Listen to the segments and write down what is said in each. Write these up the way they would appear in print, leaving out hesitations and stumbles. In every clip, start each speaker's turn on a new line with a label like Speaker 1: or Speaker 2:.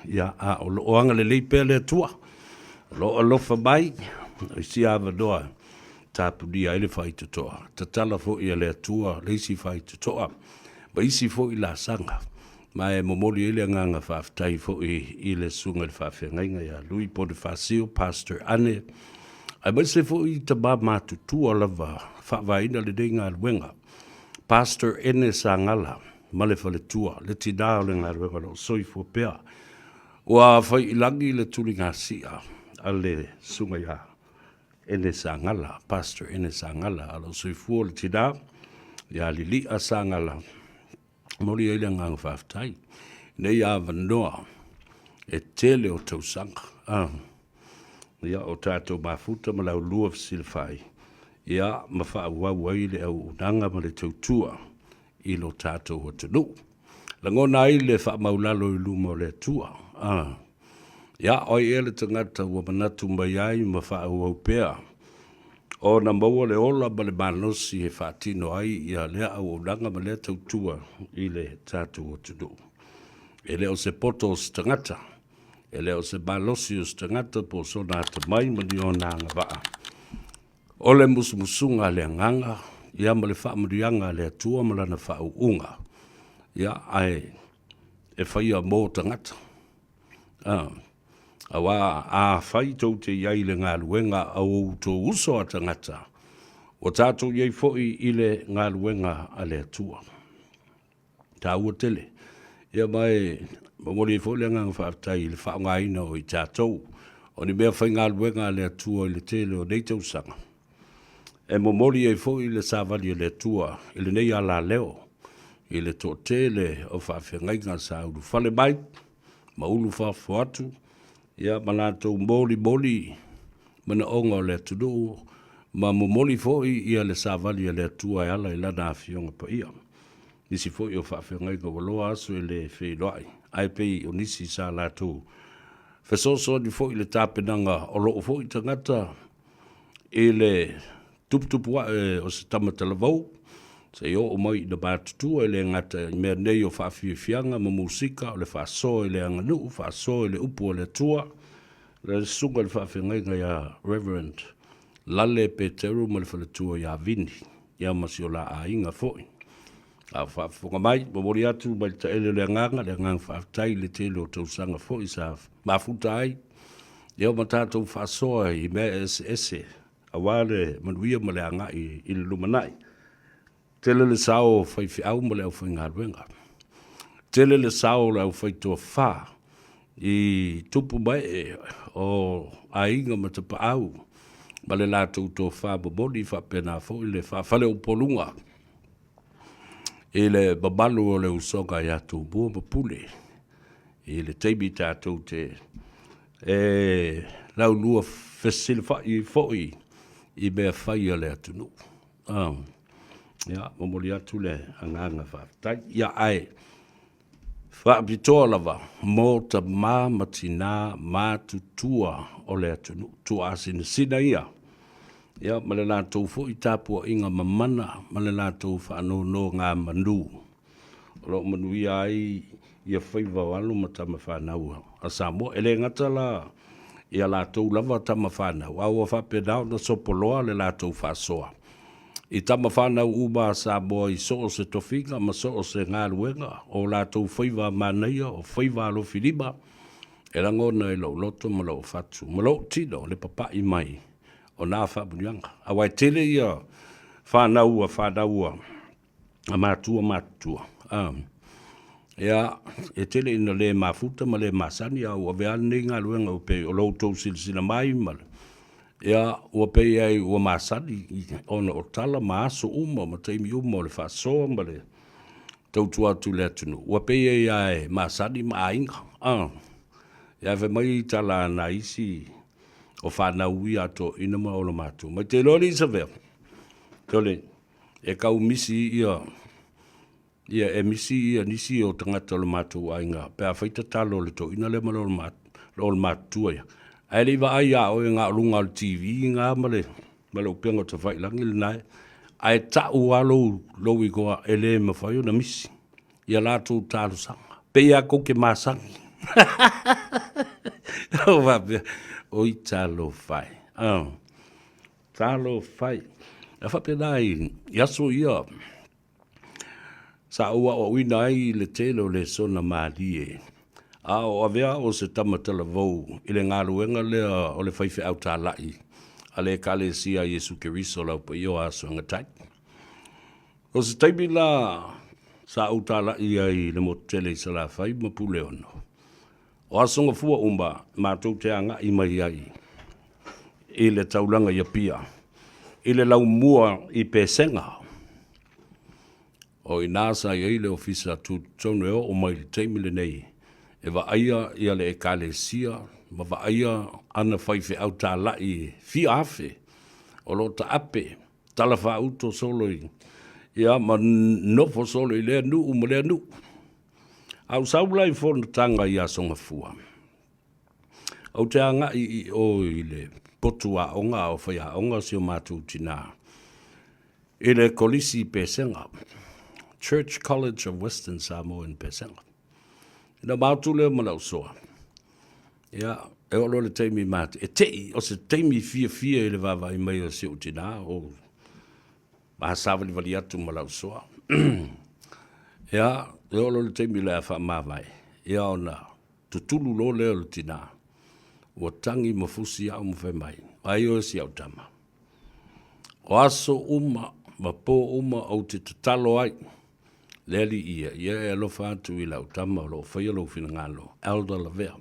Speaker 1: Ia, a o lo o agalelei pea le Atua, o lo o alofa mai, o isi avanoa tapunia ai le faitotoa, tatala foi e le Atua le isi faitotoa ma isi foi laasaga. Ma e momoli ai le agaga faafetai foi i le susuga i le faafeagaiga ia Lui Ponifasio, Pastor Ane, aemaise foi tama matutua lava faavaeina lenei galuega, Pastor Ene Sagala ma le faletua, le tina o le galuega o lo o soifua pea. Ua fai i lagi le tuligasia a le susuga ia Ene Sagala, Pastor Ene Sagala, a o lo o soifua le tina ia Lilia Sagala. Momoli ai le agaga faafetai nei avanoa e tele o tausaga. Ah, ia o tatou mafuta ma laulua fesilafai, ia ma faaauau ai le auaunaga ma le tautua i lo tatou atunuu. Lagona ai le faamaulalo i luma o le Atua. Ah, ia o ai ea le tagata ua manatu mai ai ma faaauau pea ona maua le ola ma le malosi e faatino ai ia lea auaunaga ma lea tautua i le tatou atunuu. E le o se poto o se tagata, e le o se malosi o se tagata po o sona atamai ma ni ona agavaa. O le musumusuga a le Agaga, ia ma le faamanuiaga a le Atua ma lana faauuga, ia ae e faia mo tagata. Ah, aua afai tou te i ai i le galuega a outou uso a tagata, ua tatou i ai foi i le galuega a le Atua. Taua tele. Ia ma e momoli ai foi le agaga faafetai i le faaaogaina o i tatou o ni mea faigaluega a le Atua i le tele o nei tausaga. E momoli ai foi le savali a le Atua i lenei alaleo i le toatele o faafeagaiga sa ulufale mai ma ulu fafo atu, ia ma latou molimoli manaoga o le atunuu ma momoli foi ia le savali a le Atua e ala i Lana Afioga Paia. Nisi foi o faafeagaiga ua loa aso e le feiloai, ae pei o nisi sa latou fesoasoani foi i le tapenaga o lou foi tagata i le tuputupu ae o se tama talavou, seia oo mai ina matutua, e le gata i mea nei o faafiafiaga ma musika, o le faasoa i le aganuu, faasoa i le upu a le Atua, le susuga i le faafeagaiga ia Reverend Lale Peteru ma le faletua ia Vini, ia ma si o la aiga foi. A o faafofoga mai, momoli atu mai le taele o le agaga, le agaga faafetai i le tele o tausaga foi sa mafuta ai, ia ma tatou faasoa i mea eseese aua le manuia ma le agai i le lumanai. Tele le sao o faifeau ma le aufaigaluega. Tele le sao o le aufaitofa i tupu ma ee o aiga ma tapaau ma le latou tofa momoli faapena foi le faafaleupoluga i le mamalu o le usoga ia Tumua ma Pule i le taimi tatou te e laulua fesilafai ai foi i mea fai a le atunuu. Ia, momoli atu le agaga faafetai. Ia, ae faapitoa lava mo tama ma tina matutua o le atunuu, tuaasinasina ia, ia ma le latou foi tapuaiga mamana ma le latou faanonogamanu o lo o manuia ai ia faiva o alo ma tama fanau a Samoa. E le gata la ia latou lava tama fanau, a ua faapena ona sopoloa le latou faasoa i tama fanau uma a Samoa i so o se tofiga ma so o se galuega, o latou faiva manaia, o faiva alofilima, e lagona i lou loto ma lou fatu ma lou tino le papai mai o na faamanuiaga. Aua e tele ia fanau ua fanau a matua matutua, ia, e tele ina le mafuta ma le masani, a ua avea lenei galuega ua pei o lo outou silasila mai ma le, ia, ua pei ai ua masani ona o tala ma aso uma ma taimi uma o le faasoa ma le tautua atu i le atunuu, ua pei ai lava e masani ma aiga. Ia, ae fai mai tala a nai isi o fanau ia a toeaiina ma olomatua, mai te iloa alii Savea, sole, e tau misi ia ia e misi ia nisi o tagata o le matou aiga pe afai tatalo le toeaina lea ma le matutua ia, ae le i vaai ia oe na o luga o le TV na ma le ma le upega o tafailagi lena ae tau lava lou igoa e le mafai ona misi ia latou talosaga. Pei lava tou te masani. Ou faapea, oi talofa e. Oh. Talofa e. E faapena i, i aso ia, sa ou aoaoina ai le tele o lesona malie, a o avea au o se tama talavou i le galuega lea o le faifeau talai a le Ekalesia a Iesu Keriso o le Au Paia o Aso e Gata ai. O se taimi la sa ou talai ai i le motu tele i Salafai ma Puleono, o aso gafua uma matou te agai mai ai i le taulaga i Apia i le laumua i Pesega. O i ina sa i ai le Ofisa Tutotonu e oo mai i le taimi lenei e vaaia ia le Ekalesia ma vaaia ana faifeau talai fia afe o lo o taape talafaauto solo i, ia, ma nofo solo i lea nuu ma lea nuu. A ou sau la i fonotaga i Aso Gafua, ou te agai i o i le potu aoga a o faiaoga si o matou tinā i le Kolisi i Pesega, Church College of Western Samoa in Pesega. Ina maotu lea ma lau soa, ia, e oo loa le taimi ma e tei, o se taimi fiafia i le vaavaai mai o si ou tinā, o ma savalivali atu ma lau soa. Ia, e oo loa le taimi o le a faamavae, ia ona tutulu loa lea o le tinā, ua tagi ma fusi au ma fai mai, vaai oe si au tama, o aso uma ma pō uma ou te tatalo ai, le Alii ia, ia e alofa atu i lau tama o lo o faia lou finagalo, Elder Lavea.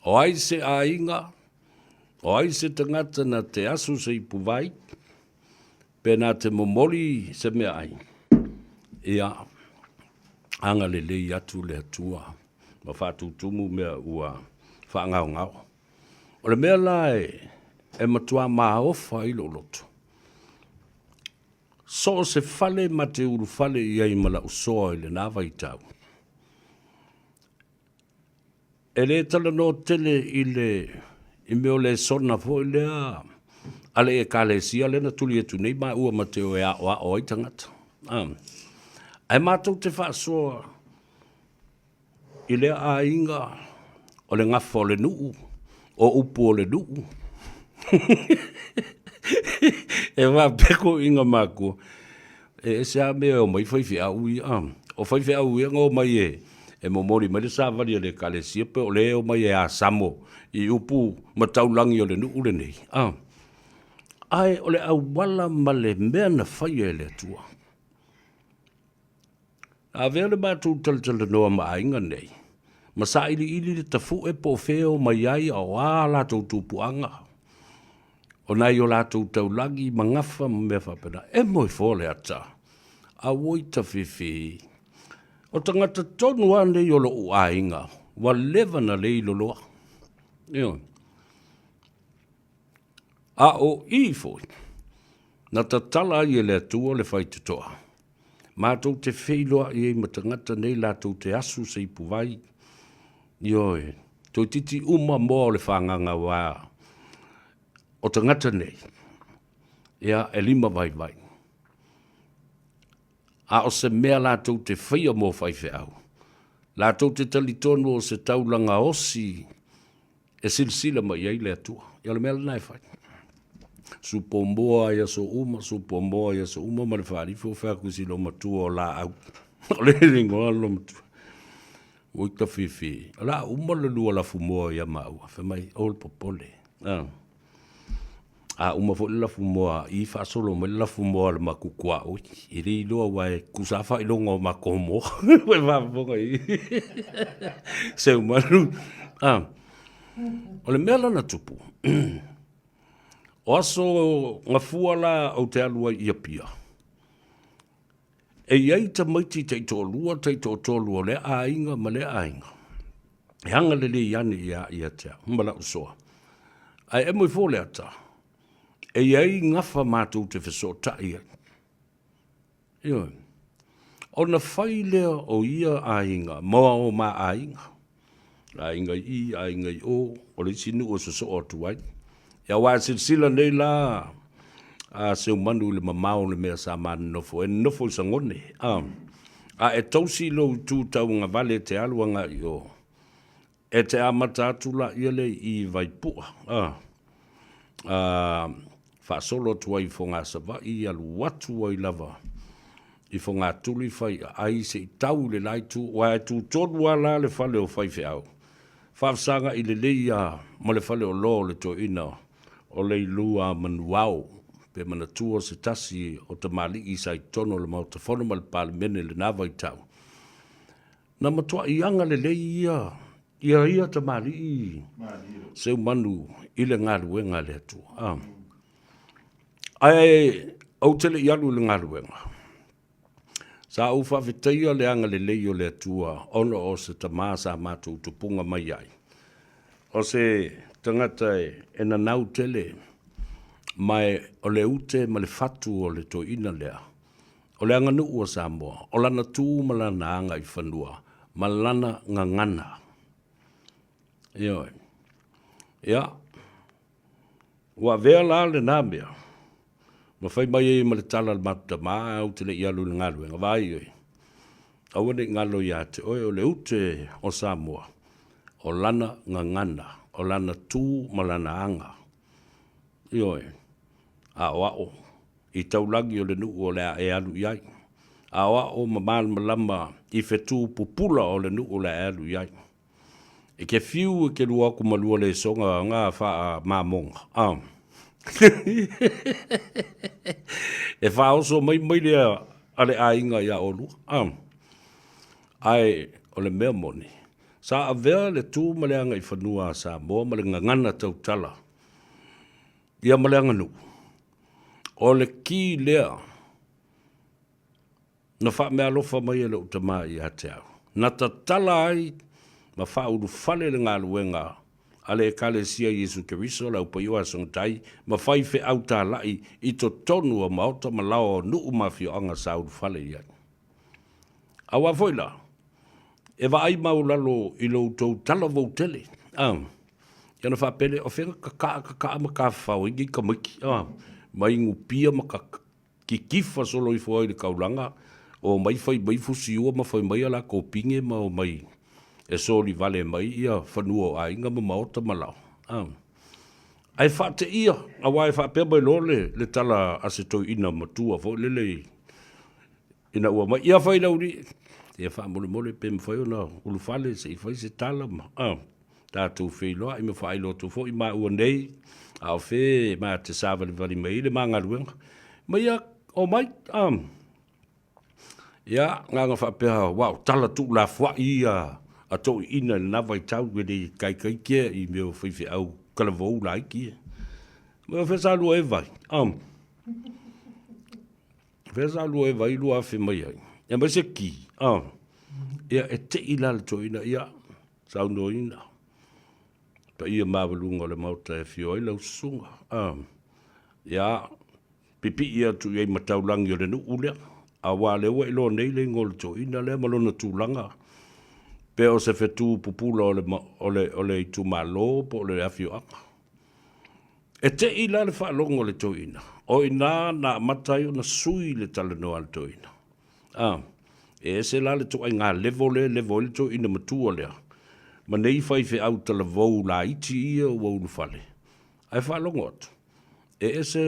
Speaker 1: O ai se aiga, o ai se tagata na te asu se ipuvai, pe na te momoli se meaai, ia, agalelei atu le Atua ma faatutumu mea ua faagaogao. O le mea la e, e matua maofa ai lou loto, so o se fale ma te ulufale i ai ma lau soa i lena vaitau, E le talanoa tele i le i mea o lesona foi lea a le Ekalesia lea na tuli atu nei maua ma te o e aoao ai tagata. Ae matou te faasoa i lea aiga o le gafa o le nuu, o upu o le nuu. E faapea toeaiina matutua, E ese lava mea e omai faifeau ia. O faifeau ia na omai e momoli mai le savali a le Ekalesia pe o lea e omai e asamo i upu ma taulagi o le nuu lenei. Ae o le auala ma le mea na faia e le Atua. Na avea le matou talatalanoa ma aiga nei, ma sailiili le tafue po o fea e omai ai a o a latou tupuaga, o nai o latou taulagi ma gafa ma mea faapena. E moe fua le ata, auoi tafefe. O tagata tonu lava nei o lou aiga, ua leva na le iloloa. Ioe. A o i foi, na tatala ai e le Atua le faitotoa, matou te feiloai ai ma tagata nei latou te asu se ipuvai, ioe, toeitiiti uma moa o le fagaga aua o tagata nei, ia, e lima vaivai. A o se mea latou te faia mo faifeau, latou te talitonu o se taulaga osi e silasila mai i ai le Atua. Ia o le mea lena e fai. Supo moa i aso uma, supo moa i aso uma ma le faalifo fai atu i si loomatua o Laau. O le igoa o le loomatua. Ua ita fifi. O le a uma le lua lafu moa ia maua. Fai mai, aua le popole. Ah. A uma foi le lafumoā i faasolo mai le lafumoā a le matou tuaoi, e le iloa aua e tutusa lava faailoga o matou moa. Ua faafofoga i Seumanu. Ah. O le mea la na tupu, o aso Gafua la ou te alu ai i Apia, E i ai tamaiti taitoalua, taitoatolu o lea aiga ma lea aiga, e agalelei ane ia, ia te au ma lau soa. Ae emo ifo le ata, e i ai gafa matou te fesootai ai. Ioe. Ona fai lea o ia aiga ma o ma aiga. Aiga i i, aiga i o, o le isi nuu e sosoo atu ai. Ia aua e silasila nei la a Seumanu i le mamao o le mea sa ma nonofo, e nonofo i Sagone, a, a e tausi i lou itu tauagavale e te alu agai i o. E te amata atu laia lea i Vaipua, a, a, faasolo atu ai i Fogasavaii, alu atu ai lava i Fogatuli Faiaai se i tau i le la itu, aua e tu tonu lava la le fale o faifeau, faafesagai lelei lava ma le faleoloa o le toeaina o Leilua Manuao, pe manatua se tasi o tamalii sa i totonu o le Maota Fono ma le Palemene i lena vaitau. Na matuai agalelei ia ia ia tamalii Seumanu i le galuega a le Atua. Ae ou te le i alu i le galuega, sa ou faafetaia le agalelei o le Atua ona o se tama sa matou tupuga mai ai. O se tagata e nanau tele, ma o le ute ma le fatu o le toeaina lea, o le aganuu a Samoa, o lana tu ma lana agaifanua ma lana gagana. Ioe. Ia, ua avea la lena mea ma fai mai ai ma le tala a le matou tama ae ou te le i alu i le galuega, vaai oe, aua ne i galo ia te oe o le ute o Samoa, o lana gagana, o lana tu ma lana aga. Ioe, aoao i taulagi o le nuu o le a e alu i ai, aoao ma malamalama i fetu pupula o le nuu o le a e alu i ai. E ke fiu e ke lua aku ma lua lesoga nga faa mamoga. Ah. e faaoso mai mai lea a le aiga ia olua. Ah. Ae o le mea moni, sa avea le tu ma le agaifanua a Samoa ma le gagana tautala ia ma le aganuu. O le ki lea Na faameaalofa mai e lou tama ia te au, na tatala ai ma faaulufale le galuega a le Ekalesia Iesu Keriso, le Aupaia o Asogotai, ma faifeau talai i totonu o maota ma laoa o nuu ma afioaga sa ulufale i ai. Aua foi la, e vaai maualalo i lo outou talavou tele, a, ia ona faapea lea, o fea na kakaa kakaa ma tafafao ai nei tamaiti, a, mai Nupia ma Kitifa solo ifo ai i le taulaga, omai fai mai fusiua ma fai mai a latou pine ma omai e soli vale mai ia fanua o aiga ma maota ma lao. A. Ae faateia, aua e faapea mai loa le, le tala a se toeaina matua foi lele ina ua mai, ia fai lauli, ia faamolemole pe mafai ona ulufale se i fai se tala ma, a. Tatou feiloai ma faailoa atu foi maua nei, a o fe ma te savalivali mai ai le ma galuega. Ma ia omai, a. Ia, na ona faapea, aua o tala tuulafoai ia a toeaiina i lena vaitau, e le taitai kea i mea o faifeau talavou laiti ia. Ma o fea sa lua e vai, a. Fea sa lua e vai 2000 mai ai. E aumai se ki, a. Ia, e tei la le toeaina, ia, saunoaina paia maualuga o le Maota e afio ai lau susuga. A, ia, pipii atu i ai ma taulagi o le nuu lea, aua lea ua iloa nei le igoa o le toeaina lea ma lona tulaga, pe o se fetu pupula o le, o le, o le itumalo po o le afioaga. E tei la le faalogo a le toeaina, o i ina na amata ai ona sui le talanoa a le toeaina. A, e ese la le ituaiga level lea e level ai le toeaina matua lea, ma nei faifeau talavou laiti ia ua ulufale, ae faalogo atu, e ese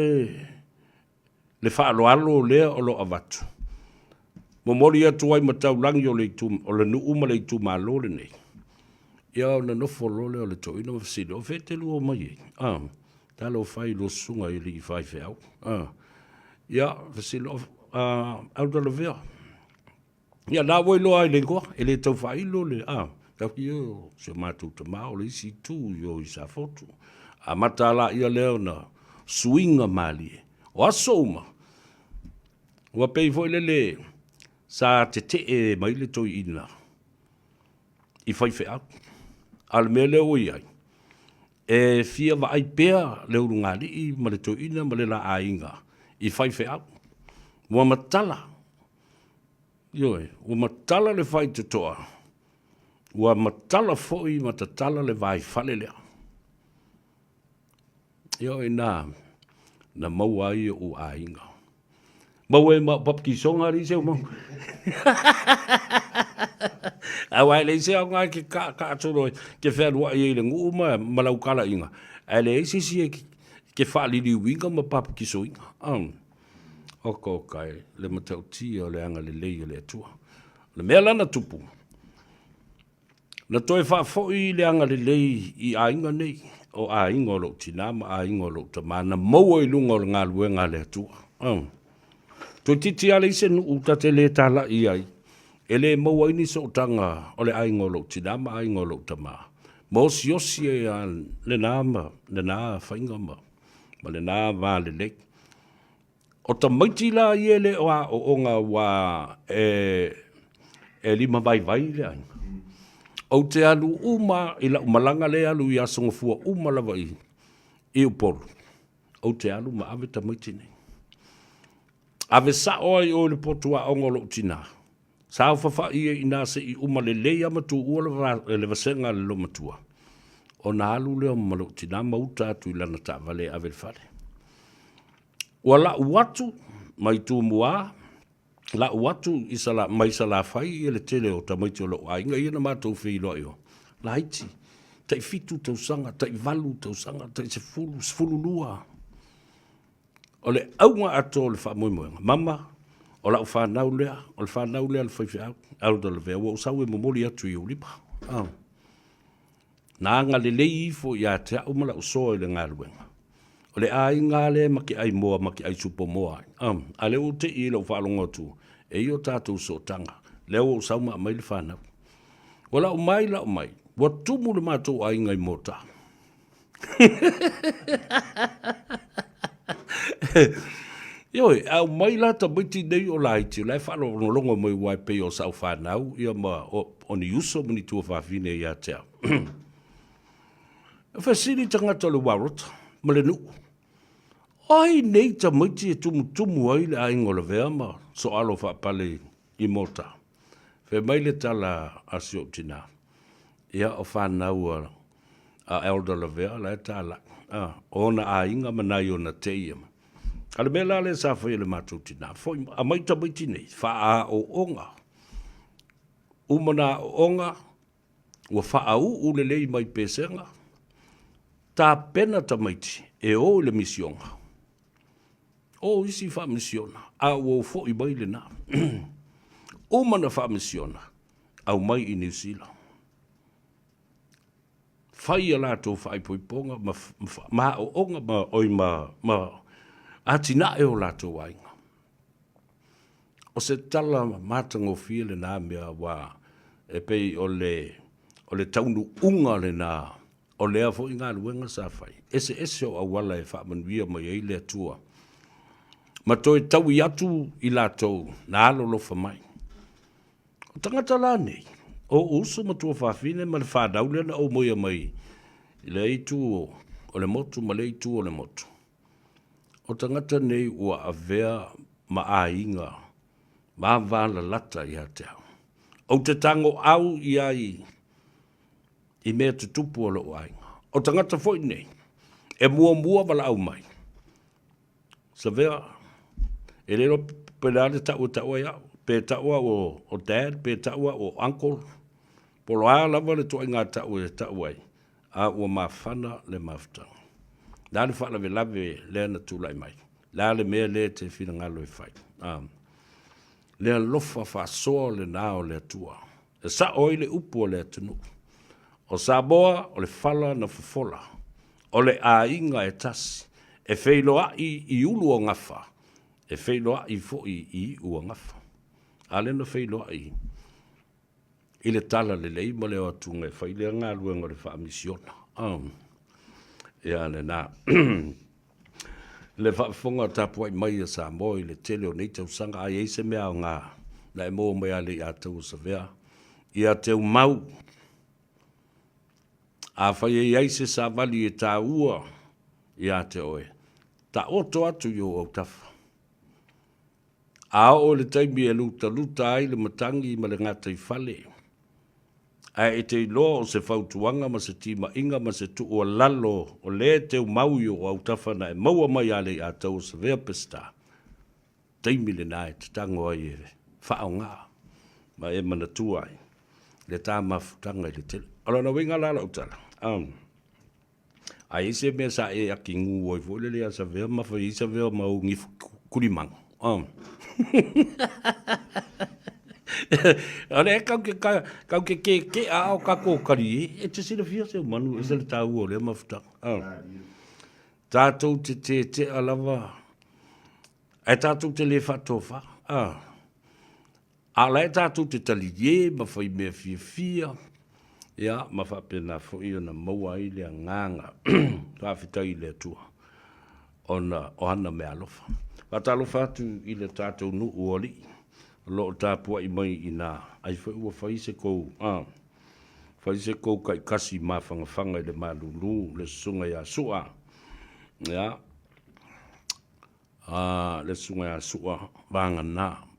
Speaker 1: le faaaloalo lea o lo o avatu. Momoli atu ai ma taulagi o le itu, o le nuu ma le itumalo lenei. Ia ona nofo loa lea o le toeaina ma fesili, o fea e te lua omai ai? A, talofa e i lua susuga i alii faifeau. A, ia, fesili, a, Elder Lavea. Ia, na ua iloa ai le igoa, e le tau faailo le, a, tau ki o si o matou tama o le isi itu i o i Safotu. Amata laia lea ona suiga malie. O aso uma, ua pei foi lele sa tetee mai le toeaina i faifeau. A o le mea lea ua i ai, e fia vaai pea le ulugalii ma le toeaina ma le la aiga i faifeau. Ua matala, ioe, ua matala le faitotoa, ua matala foi ma tatala le vaifale lea. Ia o ina na maua ai oʻu aiga. Maua ai ma au papatisoga alii Seumanu. Aua e leai se aoga e te kaakaa solo e te fealuai ai i le nuu ma, ma lau talaiga, ae leai se isi e te faaliliuina ma papatisoina. Oka oka e, le matautia o le agalelei o le Atua. O le mea la na tupu, Na toe faafoi le agalelei i aiga nei, o aiga o lou tinā ma aiga o lou tamā, na maua i luga o le galuega a le Atua. Toeitiiti lava leai se nuu ta te le talai ai, e le maua ai ni sootaga o le aiga o lou tinā ma aiga o lou tamā, ma osiosi ai lava lena ma lena faiga ma lena va lelei. O tamaiti la ia e le o aooga aua e limavaivai le aiga, ou te alu uma i lau malaga lea e alu i Aso Gafua uma lava i Upolu, ou te alu ma ave tamaiti nei. Ave sao ai i o i le potu aoga o lou tinā, saofafai ai i ina se i uma lelei lava ma tuua le vasega a le loomatua, ona alu lea ma lou tinā ma uta atu i lana taavale e ave i le fale. Ua lau atu mai Tumua, lau atu i Sala, mai Salafai ia le tele o tamaiti o lou aiga ia na matou feiloai o laiti, tai 7 tausaga, tai 8 tausaga, tai 10, 12. O le auga atoa o le faamoemoega, mama, o lau fanau lea, o le fanau lea a le faifeau, Elder Lavea, ua ou sau e momoli atu i ou lima. Oh. Na agalelei ifo ia te au ma lau soa i le galuega. O le aiga lava lea ma te ai moa ma te ai supo moa ai. A lea ua ou te i i lou faalogo atu, e i o tatou sootaga, lea ua ou sau ma aumai le fanau. Ua lau mai, lau mai, ua tumu le matou aiga i Mota. Ioe, a aumai la tamaiti nei o laiti, o la e faalogologo mai aua e pei o sau fanau ia ma o ni uso ma ni tuafafine ia te au. E fesili tagata o le Warota ma le nuu, o ai nei tamaiti e tumutumu ai le aiga o Lavea ma Soalo faapale i Mota? Fai mai le tala a si ou tinā, ia o fanau a Elder Lavea la e talai, o ona aiga ma nai ona teia. A o le mea la lea sa fai e le matou tinā, foi, aumai tamaiti nei, faaaooga, uma na aooga, ua faauu lelei mai pesega, tapena tamaiti e o i le misioga. O isi faamisiona, a ua ou foi mai lena. Uma na faamisiona, aumai i Niu Sila. Fai a latou faaipoipoga ma, ma aooga ma, oi, ma, ma atinae o latou aiga. O se tala matagofie lena mea aua e pei o le, o le taunuuga lena o lea foi galuega sa fai. Eseese o auala e faamanuia mai ai le Atua ma toe taui atu i latou na alolofa mai. O tagata la nei, o ou uso ma tuafafine ma le fanau lea na ou moia mai i lea itu o le motu ma lea itu o le motu. O tagata nei ua avea ma aiga vavalalata ia te au. Ou te tagoau i ai i mea tutupu o lou aiga. O tagata foi nei, e muamua valaau mai. Savea, e le iloa pe le a le tau e tau ai au, pe tau au o dad, pe tau au o uncle, po o a lava le ituaiga tau e tau ai, a ua mafana le mafutaga. Le a le faalavelave lea na tulai mai? Le a le mea lea e te finagalo e fai? A, le alofa faasoa lena o le Atua. E sao ai le upu a le atunuu. O Samoa o le fala na fofola, o le aiga e tasi, e feiloai i ulu o gafa, e feiloai foi i iu o gafa. A lea na feiloai i le tala lelei ma le o atuga e fai lea galuega o le faamisiona. Um, ia lena. Le faafofoga tapuai mai a Samoa i le tele o nei tausaga, a i ai se mea aoga na e maua mai Alei-a-Taua Savea, ia Teumau. Afai e i ai se savali e taua ia te oe, taoto atu i ou autafa. A oo i le taimi e lutaluta ai le matagi ma le gataifale, ae e te iloa o se fautuaga ma se timaiga ma se tuualalo o lea e teumau i ou autafa na e maua mai Alei-a-Taua Savea Peseta, taimi lena e te tago ai e faaaoga ma e manatua ai. Le ta mafutaga i le tele. O lona uiga la lau tala, a i ai se mea sa e akigu ai foi lele ia Savea ma fai ai Savea ma ou gifu kulimaga. O lea kau ke, kau ke kēkē a o kākou kali e, e te silafia se manu e se le tāua o lea mafutaga. Tātou te tētea lava, ae tātou te le faatofa. A o la e tatou te taliē ma fai mea fiafia, ia, ma faapena foi ona maua ai le agaga faafetai i le Atua ona o ana meaalofa. Faatalofa atu i le tatou nuu o alii o lo o tapuai mai i ina, ai foi ua fai se kou, a, fai se kou kaikasi mafangafaga i le malulu, le susuga ia Sua, ia, a, le susuga ia Sua Vagana.